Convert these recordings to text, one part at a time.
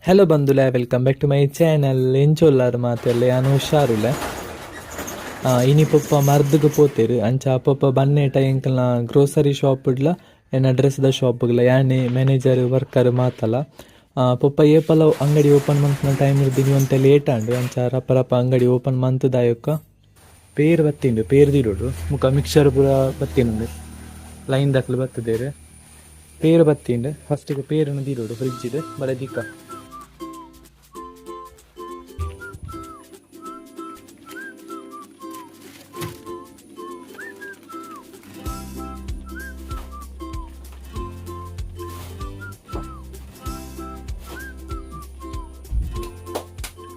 Hello ಬಂಧುಲೆ, welcome back to my channel. ಎಂಚೊಲ್ಲಾರು ಮಾತೆಲ್ಲ? ಯಾನು ಹುಷಾರುಲೆ. ಇನಿ ಪೊಪ್ಪ ಮರ್ದ್ಗ್ ಪೋತೆರ್. ಅಂಚ ಅಪ್ಪಪ್ಪ ಬನ್ನೇಟ ಎಂಕಲ್ನ ಗ್ರೋಸರಿ ಶಾಪ್ಡ್ಲ ಎನ್ನ ಡ್ರೆಸ್ದ ಶಾಪ್ಗ್ಲ ಯಾನೆ ಮ್ಯಾನೇಜರ್ ವರ್ಕರ್ ಮಾತಲ. ಪೊಪ್ಪ ಏಪಲ ಅಂಗಡಿ ಓಪನ್ ಮನ್ಪುನ ಟೈಮ್ ಇರ್ದಿನಿ ಒಂತೆ ಲೇಟ್ ಆಂಡ್. ಅಂಚ ರಪ್ಪ ರಪ್ಪ ಅಂಗಡಿ ಓಪನ್ ಮಂತುದಾಯೊಕ್ಕ ಪೇರ್ ಬತ್ತಿಂಡು, ಪೇರ್ ದೀಡೊಡು. ಮುಕ ಮಿಕ್ಸರ್ ಪೂರ ಬತ್ತಿಂಡು, ಲೈನ್ ದಕ್ಲು ಬತ್ತದೇರು. ಪೇರ್ ಬತ್ತಿಂಡು, ಫಸ್ಟಿಗೆ ಪೇರನ್ನು ದೀಡೊಡು ಫ್ರಿಡ್ಜ್ ಬಲೆ ದಿಕ್ಕ.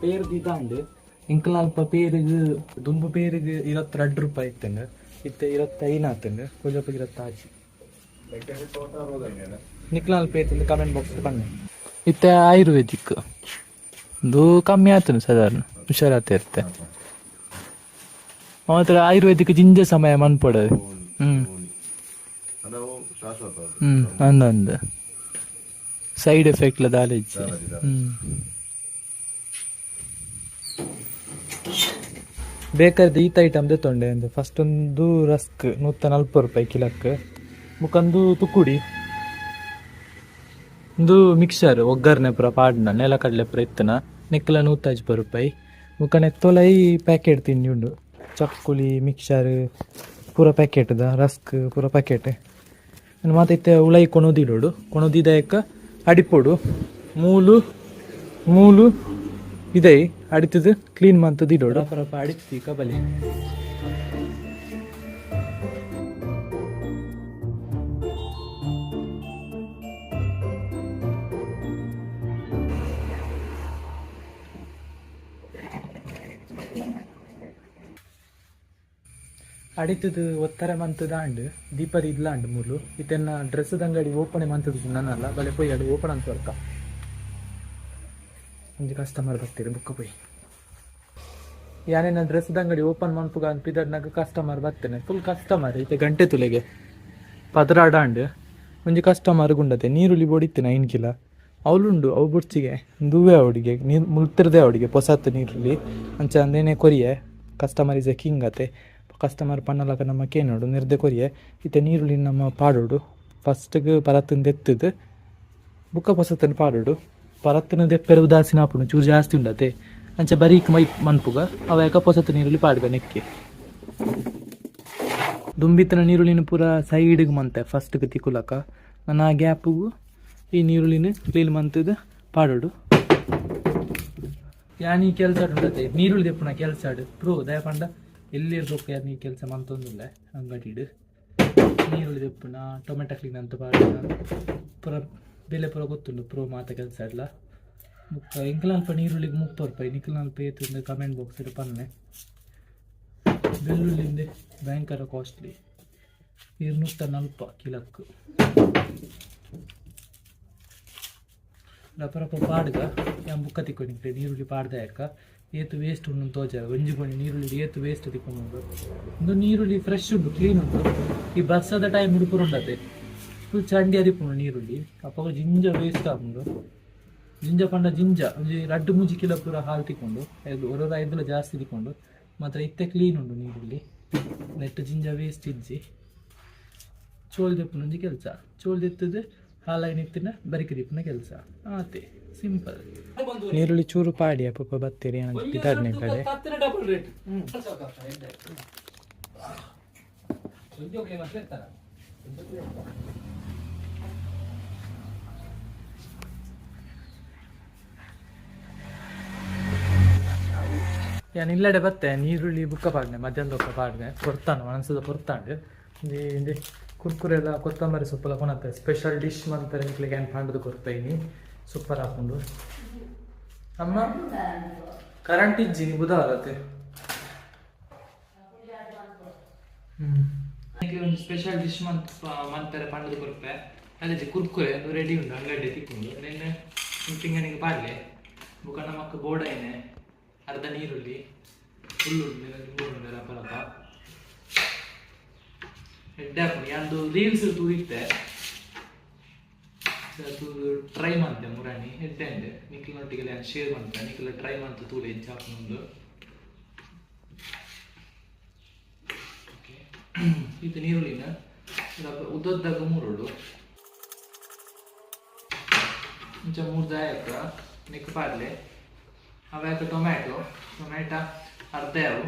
ಪೇರ್ ದಿದಾಂಡ್. ಎಂಕಲ್ನ ಅಲ್ಪ ಪೇರಿಗೆ, ದುಂಬು ಪೇರಿಗೆ 22 ರೂಪಾಯಿ ಇತ್ತಂಡು, ಇತ್ತೆ 25 ಆತಂಡು, ಕೊಜಪು 26. ನಿಕ್ಲ ಅಲ್ಪ ಏತಂದು ಕಮೆಂಟ್ ಬಾಕ್ಸ್ ಪನ್ನೆ. ಇತ್ತೆ ಆಯುರ್ವೇದಿಕ್ ಇದು ಕಮ್ಮಿ ಆತನು, ಸಾಧಾರಣ ಹುಷಾರಾತ ಇರುತ್ತೆ ಮಾತ್ರ. ಆಯುರ್ವೇದಿಕ್ ಜಿಂಜ ಸಮಯ ಮನ್ಪೊಡದು. ಹ್ಮ್ ಹ್ಮ್ ಅಂದಂದು ಸೈಡ್ ಎಫೆಕ್ಟ್ ದಾಲೇಜ್. ಬೇಕಾದ್ರೆ ಈತ ಐಟಮ್ ತೊಂಡೆ ಅಂದು. ಫಸ್ಟ್ ಒಂದು ರಸ್ಕ್ 140 ರೂಪಾಯಿ ಕಿಲಕ್. ಮುಖಂದು ತುಕ್ಕುಡಿ, ಒಂದು ಮಿಕ್ಸರ್, ಒಗ್ಗರಣೆ ಪೂರ ಪಾಡ್ನ, ನೆಲಕಡಲೆ ಪೂರ ಇತ್ತನ, ನೆಕ್ಕಲ 150 ರೂಪಾಯಿ. ಮುಖ ನೆತ್ತೊಲೈ ಪ್ಯಾಕೆಟ್ ತಿಂಡಿ ಉಂಡು, ಚಕ್ಕುಲಿ, ಮಿಕ್ಸರ್ ಪೂರ ಪ್ಯಾಕೆಟ್ದ, ರಸ್ಕ್ ಪೂರ ಪ್ಯಾಕೆಟ್. ಮಾತ ಇತ್ತೆ ಉಳೈ ಕೊಣೋದಿಡೋಡು. ಕೊಣೋದಿದಯಕ್ಕ ಅಡಿಪೊಡು. ಮೂಲು ಮೂಲು ಇದೆ, ಅಡಿತದು ಕ್ಲೀನ್ ಮಂತದ್ದು ಇಡೋಡು. ಅಡಿತಿ ಕಬಲಿ. ಅಡಿತದು ಒತ್ತರ ಮಂತದ ಅಂಡ್ ದೀಪದ ಇದ್ಲಾಂಡ್ ಮೂಲು. ಇತ್ತೆನ್ನ ಡ್ರೆಸ್ ಅಂಗಡಿ ಓಪನ್ ಮಂತದ್ದು ನನ್ನಲ್ಲ. ಬಲೆ ಪೋಯ್ ಅಡು ಓಪನ್ ಅಂತ ವರ್ಕ. ಒಂಜಿ ಕಸ್ಟಮರ್ ಬರ್ತೀರಿ, ಬುಕ್ಕ ಪೋಯ್. ಯಾನೇನ ಡ್ರೆಸ್ ಅಂಗಡಿ ಓಪನ್ ಮನ್ಪುಗ ಅಂತ ಪಿದಡ್ನಾಗ ಕಸ್ಟಮರ್ ಬರ್ತೇನೆ, ಫುಲ್ ಕಸ್ಟಮರ್. ಇತ್ತೆ ಗಂಟೆ ತುಲೆಗೆ 12 ಅಂಡ್. ಒಂಜಿ ಕಸ್ಟಮರ್ ಗುಂಡತೆ. ನೀರುಳ್ಳಿ ಬೊಡಿತ್ತಿನ 5 ಕಿಲ ಅವಳುಂಡು. ಅವು ಬುಡ್ಚಿಗೆ ದುವೆ ಅವಡಿಗೆ ನೀರು ಮುಲ್ತಿರ್ದೆ ಅವಡಿಗೆ ಪೊಸತ್ತು ನೀರುಳ್ಳಿ ಅಂಚ ಅಂದೇನೆ ಕೊರಿಯೆ. ಕಸ್ಟಮರ್ is A king ಅತೆ. ಕಸ್ಟಮರ್ ಪನ್ನಲಕ ನಮ್ಮ ಕೇನೋಡು ನಿರ್ದೆ ಕೊರಿಯೆ. ಇತ್ತೆ ನೀರುಳ್ಳಿ ನಮ್ಮ ಪಾಡೋಡು. ಫಸ್ಟ್ಗೆ ಪರತ್ತಿನ ಎತ್ತದು, ಬುಕ್ಕ ಪೊಸತ್ತನ್ನು ಪಾಡೋಡು. ಪರತ್ತಿನ ದೆಪ್ಪೆರೆ ಉದಾಸೀನ ಆಪುಂಡು, ಚೂರು ಜಾಸ್ತಿ ಉಂಡತೆ. ಅಂಚ ಬರೀಕ್ ಮೈ ಮನ್ಪುಗ ಅವ ಪೊಸತ್ತು ನೀರುಳ್ಳಿ ಪಾಡ್ಗ. ನೆಕ್ಕೆ ದುಂಬಿತ್ತನ ನೀರುಳ್ಳಿನ ಪೂರ ಸೈಡ್ಗೆ ಮಂತೆ ಫಸ್ಟ್ಗೆ ತಿಕ್ಕುಲಕ. ನನ್ನ ಆ ಗ್ಯಾಪಿಗೂ ಈ ನೀರುಳ್ಳಿನ ಕ್ಲೀನ್ ಮಂತದ ಪಾಡೋಡು. ಯಾನ್ ಈ ಕೆಲಸ ಉಂಡತೆ, ನೀರುಳ್ಳಿ ದೆಪ್ಪುನ ಕೆಲಸ ಪ್ರೋ. ದಯಪಂಡ ಎಲ್ಲಿರ್ಬೇಕು ಯಾರು ಈ ಕೆಲಸ ಮಂತೊಂದುಲ್ಲೆ ಅಂಗಡಿಡ್. ನೀರುಳ್ಳಿ ದೆಪ್ಪುನ, ಟೊಮೆಟೊ ಕ್ಲೀನ್ ಅಂತ ಪಾಡುನ, ಪೂರ ಬೆಲೆ ಪೂರ ಗೊತ್ತುಂಡು. ಪ್ರೋ ಮಾತ ಕೆಲಸ ಇಲ್ಲ. ಬೊಕ್ಕ ಎಂಕಲ್ನ ಅಲ್ಪ ನೀರುಳ್ಳಿಗೆ 30 ರೂಪಾಯಿ, ನಿಕಲ್ನ ಅಲ್ಪ ಏತುಂದು ಕಮೆಂಟ್ ಬಾಕ್ಸ್ ಪನ್ನೆ. ಬೆಳ್ಳುಳ್ಳಿಂದೆ ಭಯಂಕರ ಕಾಸ್ಟ್ಲಿ, 240 ಕಿಲಕ್. ರಪ ರಪ ಪಾಡ್ಗ. ಯಾನ್ ಬುಕ್ಕ ತಿಕ್ಕೊಂಡಿದ್ದೆ. ನೀರುಳ್ಳಿ ಪಾಡ್ದ ಯಾಕ ಏತು ವೇಸ್ಟ್ ಉಂಡು ತೋಜಾರ. ಒಂಜಿ ಗೋಣಿ ನೀರುಳ್ಳಿ ಏತು ವೇಸ್ಟ್ ತಿಕ್ಕೊಂಡು. ಉಂದು ನೀರುಳ್ಳಿ ಫ್ರೆಶ್ ಉಂಟು, ಕ್ಲೀನ್ ಉಂಟು. ಈ ಬರ್ಸದ ಟೈಮ್ ಉಡುಪುರು ಉಂಡತೆ, ಫುಲ್ ಚಂಡಿ ಅದಿಪ್ಪುಂಡು ನೀರುಳ್ಳಿ. ಅಪಗ ಜಿಂಜ ವೇಸ್ಟ್ ಆಪುಂಡು. ಜಿಂಜ ಪಂಡ ಜಿಂಜ, ಒಂಜಿ 2-3 ಕಿಲೋ ಪೂರ ಹಾಲು ತಿಕ್ಕೊಂಡು, ಒರೊರ ಐದುಲ ಜಾಸ್ತಿ ತಿಕ್ಕೊಂಡು ಮಾತ್ರ. ಇತ್ತೆ ಕ್ಲೀನ್ ಉಂಟು ನೀರುಳ್ಳಿ, ನೆಟ್ ಜಿಂಜ ವೇಸ್ಟ್ ಇಜ್ಜಿ. ಚೋಲ್ ದೆಪ್ಪುನ ಒಂಜಿ ಕೆಲಸ. ಚೋಲ್ ದೆತ್ತದು ಹಾಲಾಯಿ ಇತ್ತಿನ ಬರಿಕೆ ದಿಪ್ಪುನ ಕೆಲಸ ಆತೆ, ಸಿಂಪಲ್. ನೀರುಳ್ಳಿ ಚೂರು ಪಾಡಿ. ಅಪ್ಪ ಬತ್ತೀರಿ ಪಿದಾಡ್ನೆ ಕಡೆ. Double rate. ಯಾನ್ ಇಲ್ಲಡೆ ಬತ್ತೆ, ನೀರುಳ್ಳಿ ಬುಕ್ಕ ಪಾಡ್ನೆ, ಮಧ್ಯಾಹ್ನ ಬೊಕ್ಕ ಪಾಡ್ನೆ. ಪೊರ್ತಾಂಡು ಮನಸ್ಸದ ಪೊರ್ತಾಂಡು. ಇಂದು ಕುರ್ಕುರೆ ಎಲ್ಲ, ಕೊತ್ತಂಬರಿ ಸೊಪ್ಪುಲ ಕೊನತ್ತೆ. ಸ್ಪೆಷಲ್ ಡಿಶ್ ಮಂತಾರೆ ನಿಕ್ಲೆಗ್ ಯಾನ್ ಪಂಡ್ದು ಕೊರ್ಪೈನಿ, ಸೂಪರ್ ಆಪುಂಡು. ಅಮ್ಮ, ಕರೆಂಟ್ ಇಜ್ಜಿ ಬುಧವಾರತೆ. ನಿಕ್ಲೆ ಒಂದು ಸ್ಪೆಷಲ್ ಡಿಶ್ ಮಂತಾರೆ ಪಂಡ್ದು ಕೊರ್ಪೆ. ಅದೇ ಕುರ್ಕುರೆ ಅದು ರೆಡಿ ಉಂಡು, ಅಂಗಡಿ ತಿಕ್ಕೊಂಡು. ನಿನ್ನೆ ಪಿಂಗನಿಗೆ ಪಾಡ್ಲೆ. ಬುಕ್ಕ ನಮಕ್ ಬೋಡೈನೆ ಅರ್ಧ ನೀರುಳ್ಳಿ ಫುಲ್ ಉಂಡು, ಮೂರು ಉಂಡು. ರಪ ರಪ ಎಡ್ಡೆ ಹಾಕೊಂಡು. ಯಾಂದು ರೀಲ್ಸ್ ತೂದಿತ್ತೆ. ಟ್ರೈ ಮಂತೆ ಮುರಾಣಿ ಎಡ್ಡೆ ನಿಕ್ಲೆನೊಟ್ಟಿಗೆ ಶೇರ್ ಮಂತೆ ನಿಕ್ಲ ಟ್ರೈ ಮಂತ್ ತೂಲೆ ಎಂಚ ಆಪುಂಡು. ಓಕೆ, ಇದು ನೀರುಳ್ಳಿನ ಉದ್ದದ್ದಾಗ ಮೂರೋಡು ಇಂಚ ಮೂರ್ದಾಯಕ ನಿಕ್ ಪಾಡ್ಲೆ. ಅವಾಯಕ ಟೊಮ್ಯಾಟೊ, ಟೊಮ್ಯಾಟೊ ಅರ್ಧ ಅವು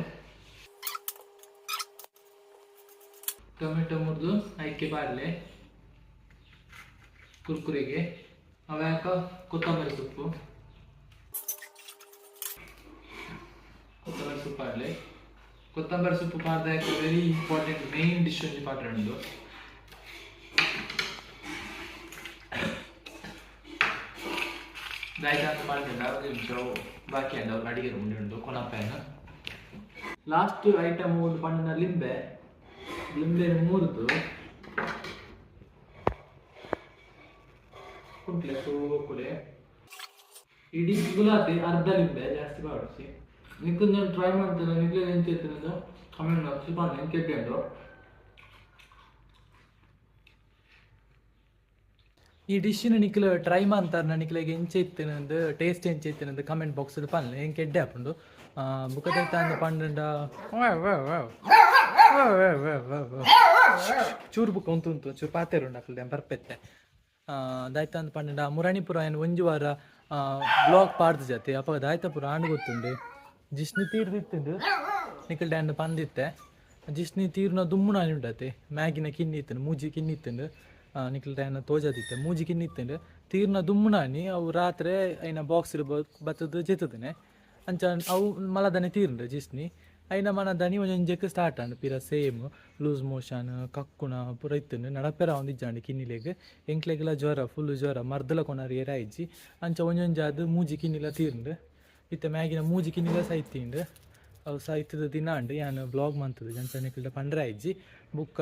ಟೊಮೆಟೊ ಮುರಿದು ಐಕೆ ಪಾಡ್ಲೆ ಕುರ್ಕುರಿಗೆ. ಅವಾಯಕ ಕೊತ್ತಂಬರಿ ಸೊಪ್ಪು, ಕೊತ್ತಂಬರಿ ಸೊಪ್ಪು ಪಾಡ್ಲೆ. ಕೊತ್ತಂಬರಿ ಸೊಪ್ಪು ಪಾಡ್ದಾಯಕ ವೆರಿ ಇಂಪಾರ್ಟೆಂಟ್ ಮೇನ್ ಡಿಶ್ ಒಂಜಿ ಪಾಡ್ರೆ ಉಂಡು. ದಾಯ್ತ ಅಂತ ಪಾಡ್ದಿಲ್ಲ ನಿಮಿಷ ಬಾಕಿ ಅಂಡ ಅಡಿಗೆ ಉಂಡೆ ಉಂಡು ಕೊನಪ್ಪೆನ. ಲಾಸ್ಟ್ ಐಟಮ್ ಒಂದು ಪಂಡಿನ ಲಿಂಬೆ, ಲಿಂಬೆ ಮೂರ್ದು ಕುಂಟ್ಲೆ ಸೋಕುಲೆ ಇಡೀ ಗುಲಾಬಿ ಅರ್ಧ ಲಿಂಬೆ ಜಾಸ್ತಿ ಬಾಡಿಸಿ. ನಿಕ್ಕೊಂದು ಟ್ರೈ ಮಾಡ್ತಾರೆ, ನಿಕ್ಲೆ ಎಂತ ಕಮೆಂಟ್ ಬಾಕ್ಸ್ ಪಾಡ್ಲೆ ಎಂತ ಉಂಡು. ಈ ಡಿಶ್ನ ನಿಕ್ಲು ಟ್ರೈ ಮಾಡ್ತಾರೆ, ನಿಕ್ಲೆಗ್ ಎಂಚ ಇತ್ತಿನಂದು ಟೇಸ್ಟ್ ಎಂಚ ಇತ್ತಿನಂದು ಕಮೆಂಟ್ ಬಾಕ್ಸ್ ಪನ್ಲೆ. ಎಂಕ್ ಎಡ್ಡೆ ಆಪುಂಡು. ಬುಕ್ಕ ಅಂದ್ ಪಂಡ ಚೂರು ಬುಕ್ಕ ಉಂತು ಉಂತು ಚೂರು ಪಾತೆರ್ ಉಂಡು ಅಕ್ಲೆ ಬರ್ಪೆತ್ತೆ. ದಾಯ್ತ ಅಂದ್ ಪಂಡ ಮುರಾಣಿಪುರ ಏನು ಒಂಜಿ ವಾರ ಬ್ಲಾಗ್ ಪಾಡ್ದು ಜಾತಿ ಅಪಗ ದಾಯ್ತಪುರ ಆಂಡ್ ಗೊತ್ತುಂಡು. ಜಿಷ್ಣು ತೀರ್ದಿತ್ತುಂಡು ನಿಕಲ್ ಡ್ಯಾನ್ ಪಂದಿತ್ತೆ. ಜಿಷ್ಣು ತೀರ್ನ ದುಮ್ಮುನ ಉಂಡತೆ ಮ್ಯಾಗಿನ ಕಿನ್ನಿ ಇತ್ತುಂಡು, ಮೂಜಿ ಕಿನ್ನಿ ಇತ್ತುಂಡು. ನಿಕಲ್ ಡ್ಯಾನ್ ತೋಜದಿತ್ತೆ ಮೂಜಿ ಕಿನ್ನಿ ಇತ್ತುಂಡು. ತೀರ್ನ ದುಮ್ಮುನಾನಿ ಅವು ರಾತ್ರೆ ಐನ ಬಾಕ್ಸ್ ಬತ್ತದು ಜೆತ್ತದನೆ ಅಂಚ ಅವು ಮಲದನೆ ತೀರ್ಂಡು ಜಿಸ್ನಿ. ಐನ ಮನ ದನಿ ಒಂಜೊಂಜೆಕ್ ಸ್ಟಾರ್ಟ್ ಆಂಡ್ ಪಿರ ಸೇಮ್ ಲೂಸ್ ಮೋಷನ್ ಕಕ್ಕುಣ ಪೂರ ಇತ್ತುಂಡು. ನಡಪೆರ ಒಂದಿಜ್ಜಾಂಡ್ ಕಿನ್ನಿಲೆಗ್ ಎಂಕ್ಲೆಗ್ಲ ಜ್ವರ ಫುಲ್ ಜ್ವರ ಮರ್ದಲ ಕೊನರ್ ಏರಾಯಿಜ್ಜಿ. ಅಂಚ ಒಂಜೊಂಜಾದ್ ಮೂಜಿ ಕಿನ್ನಿಲ ತೀರ್ಂಡು. ಇತ್ತೆ ಮ್ಯಾಗಿನ ಮೂಜಿ ಕಿನ್ನಿಲ ಸೈತಿಂಡು. ಅವು ಸೈತದ ದಿನ ಅಂಡ್ ಯಾನ್ ಬ್ಲಾಗ್ ಮಂತುದು ಅಂಚ ನಿಕಲ್ಡ ಪಂಡ್ರೆ ಆಯ್ಜಿ. ಬುಕ್ಕ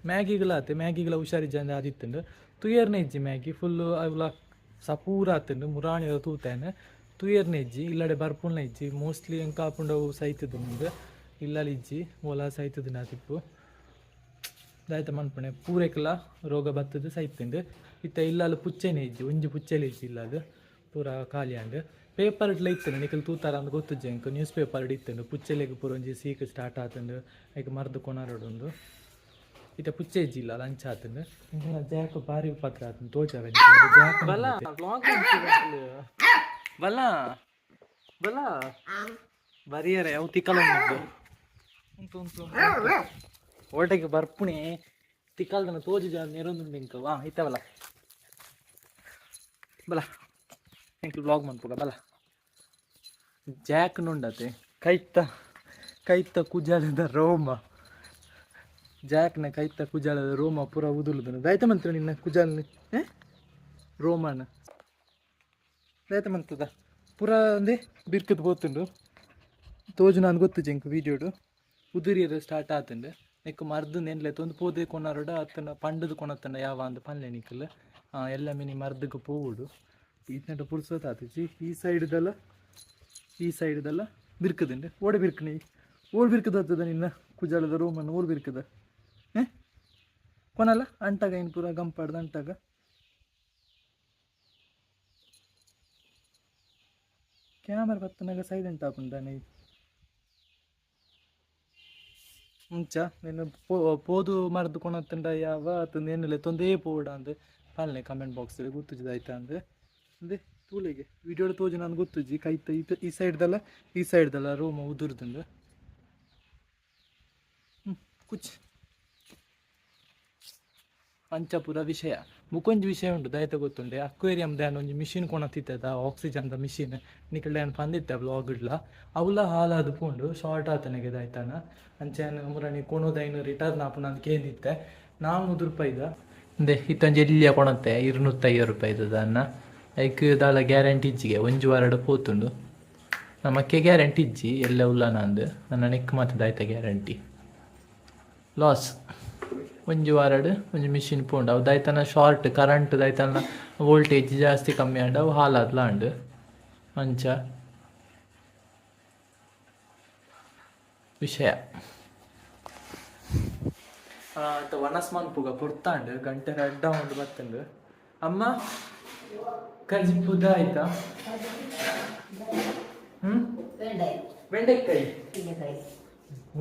ಮ್ಯಾಗಿಗ್ಲ ಆತೆ ಮ್ಯಾಗಿಗ್ಲ ಹುಷಾರಿಜ್ಜಂದೆ ಆದಿತ್ತುಂಡು. ತುಯರ್ನೆ ಇಜ್ಜಿ ಮ್ಯಾಗಿ ಫುಲ್ಲು ಅವುಲ ಸಪೂರ ಆತುಂಡು. ಮುರಾಣಿ ತೂತೇನೆ ತುಯರ್ನೆ ಇಜ್ಜಿ, ಇಲ್ಲಡೆ ಬರ್ಪುನ ಇಜ್ಜಿ. ಮೋಸ್ಟ್ಲಿ ಎಂಕ ಆಪುಂಡವು ಸೈತದ ಮುಂದೆ ಇಲ್ಲಲ್ಲಿ ಇಜ್ಜಿ ಓಲ ಸೈತದ ನಾತಿಪ್ಪು ದಾಯ್ತ ಮನ್ಪುಣೆ ಪೂರೆಕ್ಲ ರೋಗ ಬತ್ತದ ಸೈತುಂಡು. ಇತ್ತೆ ಇಲ್ಲಲ್ಲಿ ಪುಚ್ಚೆನೆ ಇಜ್ಜಿ, ಒಂಜಿ ಪುಚ್ಚೆಲೆ ಇಜ್ಜಿ ಇಲ್ಲದು ಪೂರ ಖಾಲಿ ಆಂಡ್. ಪೇಪರ್ ಇಟ್ಲ ಇತ್ತುಂಡು ನಿಕಲ್ ತೂತಾರ ಅಂದ್ ಗೊತ್ತುಜ್ಜಿ ಎಂಕ್. ನ್ಯೂಸ್ ಪೇಪರ್ ಇತ್ತುಂಡು ಪುಚ್ಚೆಲೆಗ್ ಪೂರ ಒಂಜಿ ಸೀಕ್ ಸ್ಟಾರ್ಟ್ ಆತುಂಡು ಐಕ್ ಮರ್ದ್ ಕೊನರೊಡುಂದು. ಇತ್ತೆ ಪುಚ್ಚೆ ಇಜ್ಜಿ ಇಲ್ಲ ಲಂಚ್ ಆತುಂಡು. ಇಂಚಿನ ಜಾಕ್ ಬಾರಿ ಉಪದ್ರ ಆತುಂಡು ತೋಜಾವೆ ಜಾಕ್. ಬಲ ಬಲ ಬಲ ಬರಿಯರೆ ಅವು ತಿಕ್ಕಲ ಉಂಟು ಉಂಟು ಉಂಟು ಓಟೆಗೆ ಬರ್ಪುಣೆ ತಿಕ್ಕಲ್ದನ ತೋಜು ಜನ ನೆರೊಂದುಂಡು ಇಂಕ. ವಾ ಇತ್ತವಲ್ಲ ಬಲ ಎಂಕ್ ಬ್ಲಾಗ್ ಮನ್ಪುಗ ಬಲ ಜಾಕ್ ನುಂಡತೆ ಕೈತ ಕೈತ ಕುಜಾಲದ ರೋಮ ಜಾಕ್ನ ಕೈತ ಕುಜಾಲದ ರೋಮ ಪೂರ ಉದುರುದನ ದಾಯ್ತ ಮಂತ್ರ ನಿನ್ನ ಕುಜಾಲ್ನ ರೋಮನ ದಾಯ್ತ ಮಂತದ ಪೂರ ಅಂದೆ ಬಿರ್ಕದ್ ಪೋತುಂಡು ತೋಜು ನಾನು ಗೊತ್ತು ಜಂಕ್ ವೀಡಿಯೋಡು ಉದುರಿಯರು ಸ್ಟಾರ್ಟ್ ಆತುಂಡು. ನೆಕ್ಕು ಮರ್ದು ನೆನ್ಲೆ ತೊಂದು ಪೋದೆ ಕೊನರೋಡ ಅತ್ತನ ಪಂಡದು ಕೊನತ್ತನ ಯಾವ ಅಂದ್ ಪನ್ಲೆ ನಿಕಲ್. ಎಲ್ಲ ಮಿನಿ ಮರ್ದಗ್ ಪೋವುಡು ಈತ್ನೆಟ ಪುರ್ಸೊತ್ ಆತುಜಿ. ಈ ಸೈಡ್ದಲ್ಲ ಈ ಸೈಡ್ದಲ್ಲ ಬಿರ್ಕದುಂಡು. ಓಡೆ ಬಿರ್ಕನಿ ಓಡ್ ಬಿರ್ಕದ ನಿನ್ನ ಕುಜಾಲದ ರೋಮನ್ ಓಡ್ ಬಿರ್ಕದ ಕೊನಲ್ಲ ಅಂಟಾಗ ಇನ್ ಪೂರ ಗಂಪಾಡ್ದ ಅಂಟಾಗ ಕ್ಯಾಮರಾ ಬತ್ತನಾಗ ಸೈಲೆಂಟ್ ಆಪುಂಡಾನೆ ಮುಂಚ ನಿನ್ನ ಪೋದು ಮರ್ದು ಕೊನತ್ತಂಡ ಯಾವ ಅತ್ತಂದು ಏನಿಲ್ಲ ತೊಂದೇ ಪೋಡ ಅಂದ್ ಪನ್ಲೆ ಕಮೆಂಟ್ ಬಾಕ್ಸ್ ಗೊತ್ತುಜ್ಜಿ ಆಯ್ತಾ ಅಂದ್ ಅಂದೆ ತೂಲೆಗೆ ವಿಡಿಯೋಡ್ ತೋಜು ನಾನು ಗೊತ್ತುಜ್ಜಿ. ಕೈತ ಈ ಸೈಡ್ದಲ್ಲ ಈ ಸೈಡ್ದಲ್ಲ ರೋಮ ಉದುರ್ದುಂಡು. ಕುಚ್ ಅಂಚಪುರ ವಿಷಯ ಮುಕೊಂಜಿ ವಿಷಯ ಉಂಟು ದಾಯ್ತ ಗೊತ್ತುಂಡೆ. ಅಕ್ವೇರಿಯಂ ದಾನ್ ಒಂಜಿ ಮಿಷಿನ್ ಕೊನತ್ತಿತ್ತದ ಆಕ್ಸಿಜನ್ ದ ಮಿಷಿನ್ ನಿಕಲ್ಡ ಯಾನ್ ಪಂದಿತ್ತೆ ಬ್ಲಾಗ್ ಇಡ್ಲ ಅವುಲ ಹಾಲಾದ್ ಪೋಂಡು ಶಾರ್ಟ್ ಆತನಿಗೆ ದಾಯ್ತಾನ. ಅಂಚ ಮುರಣಿ ಕೊನೊದೈನ್ ರಿಟರ್ನ್ ಆಪುಂಡು ಅಂದ್ ಕೇಂದಿತ್ತೆ 400 ರೂಪಾಯಿದ ಇಂದೆ ಇತ್ತೊಂಜಿ ಎಲ್ಯ ಕೊಣತ್ತೆ 250 ರೂಪಾಯಿದ ದಾನ್ನ ಐಕ್ ದಾಲ ಗ್ಯಾರಂಟಿ ಇಜ್ಜಿಗೆ ಒಂಜಿ ವಾರಡ್ ಪೋತುಂಡು ನಮಕ್ಕೆ ಗ್ಯಾರಂಟಿ ಇಜ್ಜಿ ಎಲ್ಲ ಉಲ್ಲನ ಅಂದ್ ನನ್ನ ನೆಕ್ ಮಾತ ದಾಯ್ತ ಗ್ಯಾರಂಟಿ ಲಾಸ್. ಒಂಜಿ ವಾರಡ್ ಒಂಜಿ ಮಿಷಿನ್ ಪೋಂಡು ಅವು ದಾಯ್ತನ ಶಾರ್ಟ್ ಕರೆಂಟ್ ದಾಯ್ತನ ವೋಲ್ಟೇಜ್ ಜಾಸ್ತಿ ಕಮ್ಮಿ ಆಂಡ ಅವು ಹಾಲಾದ್ಲ ಅಂಡ್ ಅಂಚ ವಿಷಯ. ವನಸ್ ಮನ್ಪುಗ ಪೊರ್ತಾಂಡ್ ಗಂಟೆ ರಡ್ಡ ಉಂಡು ಬತ್ತುಂಡು. ಅಮ್ಮ, ಕಜಿಪುದ ಆಯ್ತಾ? ಹ್ಮ್. ಬೆಂಡೆಕಾಯಿ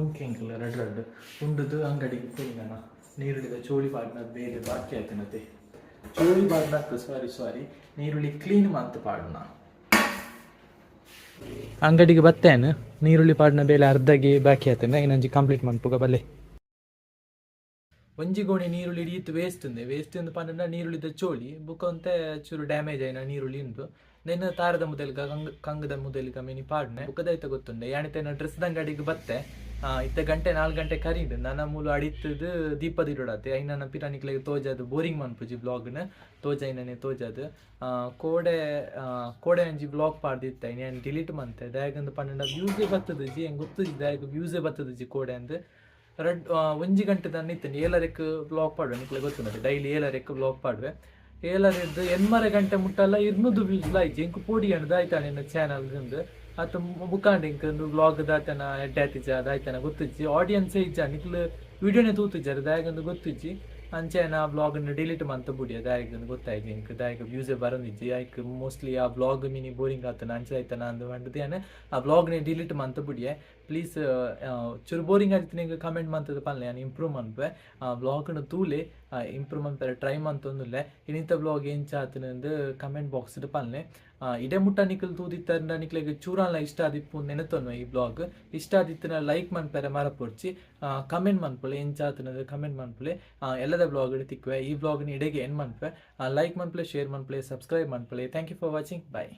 ಉಂಕೆಂಕಲ್ಲ ರಡ್ ರಡ್ಡ್ ಉಂಡುದು ಅಂಗಡಿಗೆ ಪೋಯಿನ. ನೀರುಳ್ಳಿದ ಚೋಳಿ ಪಾಡ್ನ ಬೇರೆ ಬಾಕಿ ಆಯ್ತನತೆ. ಚೋಳಿ ಪಾಡ್ನತ್ತು, ಸಾರಿ ಸಾರಿ, ನೀರುಳ್ಳಿ ಕ್ಲೀನ್ ಮಂತ್ ಪಾಡುನ. ಅಂಗಡಿಗೆ ಬತ್ತೇನು, ನೀರುಳ್ಳಿ ಪಾಡ್ನ ಬೇಲೆ ಅರ್ಧಗೆ ಬಾಕಿ ಆಯ್ತನ, ಇನ್ನೊಂಜಿ ಕಂಪ್ಲೀಟ್ ಮನ್ಪುಗ ಬಲ್ಲೆ. ಒಂಜಿ ಗೋಣಿ ನೀರುಳ್ಳಿ ಈತ್ ವೇಸ್ಟ್ ಉಂದೆ. ವೇಸ್ಟ್ ಇಂದು ಪಂಡ ನೀರುಳ್ಳಿದ ಚೋಳಿ ಬುಕ್ಕ ಒಂತೆ ಚೂರು ಡ್ಯಾಮೇಜ್ ಆಯಿನ ನೀರುಳ್ಳಿ ಉಂದು. ನೆನ್ ತಾರದ ಮುದೆಲ್ಗ, ಕಂಗ್ ಕಂಗದ ಮುದೆಲ್ಗ ಮಿನಿ ಪಾಡ್ನೆ. ಬುಕ್ಕದೈತ ಗೊತ್ತುಂಡೆ, ಯಾನಿತ ಡ್ರೆಸ್ ಅಂಗಡಿಗೆ ಬತ್ತೆ. ಇತ್ತೆ ಗಂಟೆ 4 ಗಂಟೆ ಕರೀಂಡು. ನನ ಮೂಲು ಅಡಿತ್ತದು ದೀಪ ದಿಡೋಡಾತೆ. ಐನ ಪಿರಾನಿಕ್ಲೆಗ್ ತೋಜಾದು ಬೋರಿಂಗ್ ಮನ್ಪುಜಿ ಬ್ಲಾಗ್ನ ತೋಜಾಯಿನನೆ ತೋಜಾದು. ಕೋಡೆ ಕೋಡೆ ಒಂಜಿ ಬ್ಲಾಗ್ ಪಾಡ್ದಿತ್ತೆ, ನಾನು ಡಿಲೀಟ್ ಮಂತೆ. ದಾಯಗಂದು ಪಂಡ ವ್ಯೂಸೇ ಬತ್ತದಿಜಿ. ಹೆಂಗೆ ಗೊತ್ತುಜಿ ದಾಯಗ ವ್ಯೂಸೇ ಬತ್ತದಿಜಿ. ಕೋಡೆ ಅಂದ್ ರಡ್ 1 ಗಂಟೆ ದಾನ ಇತ್ತೇನೆ. ಏಳರೆಕ್ ಬ್ಲಾಗ್ ಪಾಡುವೆ, ನಿಕ್ಲೆ ಗೊತ್ತುಂಟು. Daily ಏಳರೆಕ್ blog ಪಾಡುವೆ. ಏಳರೆದ್ದು 8:30 ಗಂಟೆ ಮುಟ್ಟಲ್ಲ 200 ವ್ಯೂಸ್ ಆಯ್ತು. ಎಂಕ್ ಪೋಡಿ ಅಂಡ್ ಆಯ್ತಾನೆ ಎನ್ನ ಚಾನಲ್ ಅತ್ತ ಬುಕ್ಕಾಂಡ್ ಎಂಕ್ ಒಂದು ಬ್ಲಾಗ್ ದಾತನ ಎಡ್ಡೆ ಆತಿಜ ದಾಯ್ತಾನ ಗೊತ್ತಿಜ್ಜಿ. ಆಡಿಯನ್ಸೇ ಇಜ್ಜ, ನಿಕ್ಲು ವಿಡಿಯೋನೇ ತೂತಿಜ್ಜಾರ, ದಾಯಗಂದು ಗೊತ್ತಿಜ್ಜಿ. ಅಂಚೆ ನಾ ಬ್ಲಾಗ್ ಡಿಲೀಟ್ ಮಂತ ಬುಡಿಯ. ದಾಯಗ ಗೊತ್ತಾಯ್ತು ಎಂಕ್ ದಾಯಗ ವ್ಯೂಸೇ ಬರೋದಿಜ್ಜಿ. ಐಕ್ ಮೋಸ್ಟ್ಲಿ ಆ ಬ್ಲಾಗ್ ಮಿನಿ ಬೋರಿಂಗ್ ಆತನ, ಅಂಚೆ ಆಯ್ತಾನ ಅಂದ್ ಪಂಡ್ದ್ ಯಾನ್ ಆ ಬ್ಲಾಗ್ನೇ ಡಿಲೀಟ್ ಮಂತ ಬುಡಿಯೆ. ಪ್ಲೀಸ್, ಚೂರು ಬೋರಿಂಗ್ ಆದಿತ್ತಿನ ಕಮೆಂಟ್ ಮಂತದ ಪನ್ಲೆ, ಯಾನ್ ಇಂಪ್ರೂವ್ ಮನ್ಪೆ. ಬ್ಲಾಗ್ನ ತೂಲೆ, ಇಂಪ್ರೂವ್ ಮನ್ಪೆರೆ ಟ್ರೈ ಮಂತೊಂದುಲ್ಲೆ. ಇನಿತ ಬ್ಲಾಗ್ ಎಂಚ ಆತನಂದು ಕಮೆಂಟ್ ಬಾಕ್ಸ್ ಪನ್ಲೆ. ಇಡೆ ಮುಟ್ಟ ನಿಕಲ್ ತೂದಿತ್ತಂಡ ನಿಕ್ಲೆಗ್ ಚೂರಾನ್ಲ ಇಷ್ಟ ಆದಿಪ್ಪು ನೆನತೊನ್ವೆ. ಈ ಬ್ಲಾಗ್ ಇಷ್ಟ ಆದಿತ್ತಿನ ಲೈಕ್ ಮನ್ಪೆರೆ ಮರಪೊಡ್ಚಿ. ಕಮೆಂಟ್ ಮನ್ಪುಲೆ, ಎಂಚ ಆತನದು ಕಮೆಂಟ್ ಮನ್ಪುಲೆ. ಎಲ್ಲದ ಬ್ಲಾಗ್ ತಿಕ್ಕುವೆ. ಈ ಬ್ಲಾಗ್ನ ಇಡೆಗೆ ಎಂಡ್ ಮನ್ಪೆ. ಲೈಕ್ ಮನ್ಪುಲೆ, ಶೇರ್ ಮನ್ಪುಲೆ, ಸಬ್ಸ್ಕ್ರೈಬ್ ಮನ್ಪುಲೆ. Thank you for watching, bye.